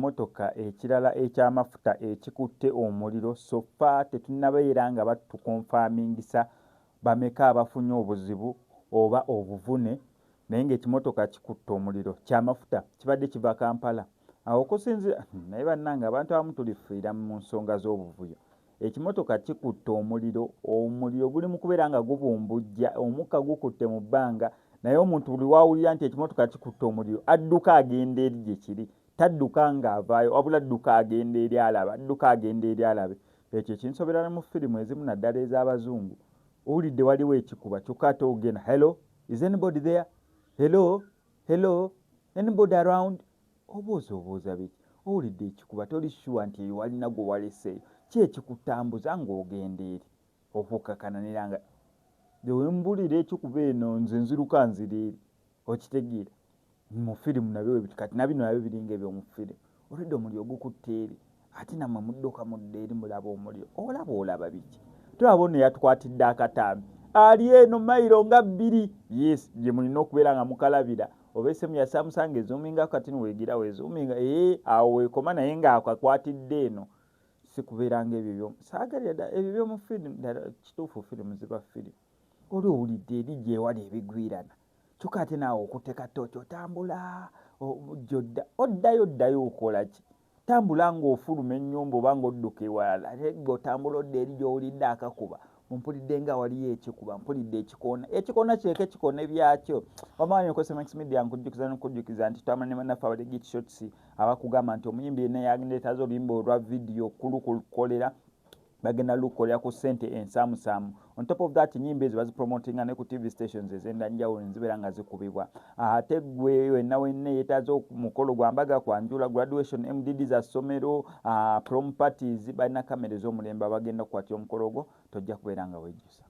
Ekimotoka ekirala eky'amafuta ekikutte omuliro. So far tetunnabeera nga batukonfamingisa bameka abafunye obuzibu oba obuvune, naye ng'ekimotoka kikutte omuliro kyamafuta, kibadde kiva Kampala awo okusinziira. Naye bannange, abantu abamu tulifiira mu nsonga z'obuvuyo. Ekimotoka kikutte omuliro, omuliro guli mu kubeera nga gubumbujja, omukka gukutte mu bbanga, naye omuntu buli wawulira nti ekimotoka kikutte omuliro adduka agenda eri gye kiri. Tadduka ng'avaayo, wabula adduka agenda eri alaba, adduka agenda eri alabe. Ekyo ekinsobera ne mu firimu ezimu, naddala ez'abazungu. Owulidde waliwo ekikuba, kyokka ate ogenda, "Hello, is anybody there? Hello, hello, anybody around?" Obuuza, obuuza biki? Owulidde ekikuba, toli sure nti eyo walina gwe waleseeyo. Ki ekikutambuza ng'ogenda eri okukkakana? Nera nga wembulira ekikuba eno, nze nziruka nzira eri. Okitegeera? Mu firimu nabyo webiti. Kati nabino nabyo biringa ebyomu firimu. Olwedde omuliro gukutte eri, ate nammwe mudduka mudda eri mulaba omuliro. Olaba, olaba biki? Tulaba ono yatukwatidde akatambi ali eno mayiro nga 2. Yes, gye mulina okubeera nga mukalabira, oba esimu ya Samsung ezuuminga kati niweegira wezuuminga, ee awo weekoma, naye ng'akakwatidde eno. Si kubeera nga ebyo saagalira ddala ebyo byomu firimu. Ddala kituufu, firimu ziba firimu. Oli owulidde eri gyewali ebigwirana, kyokka ate naawe okutte katooki otambula gyodda, oddayo, oddayo okola ki? Tambula ng'ofuluma ennyumba oba ng'odduka ewalala, ate gwe otambula odda eri gy'owulidde akakuba. Mpulidde nga waliyo ekikuba, mpulidde ekikoona, ekikoona kireke kikoona ebyakyo. Wamaanyi okozesa Media. Nkujjukiza nokujjukiza nti twamala ne bannaffe abali Git Shots, abakugamba nti omuyimbi yenna yagendeetaza oluyimba olwa vidiyo kulukukolera, bagenda lukolera ku ssente ensaamusaamu. On top of that, nyimba ezo bazipromotinga ne ku TV stations ez'enjawulo, nezibeera nga zikubibwa. Ate gwe wenna wenna yeetaaza omukolo gwa mbaga, kwanjula, graduation, MDD za ssomero, prom parties, balina kamera ez'omulembe abagenda okukwatira omukolo ogwo. Tojja kubeera nga wejjusa.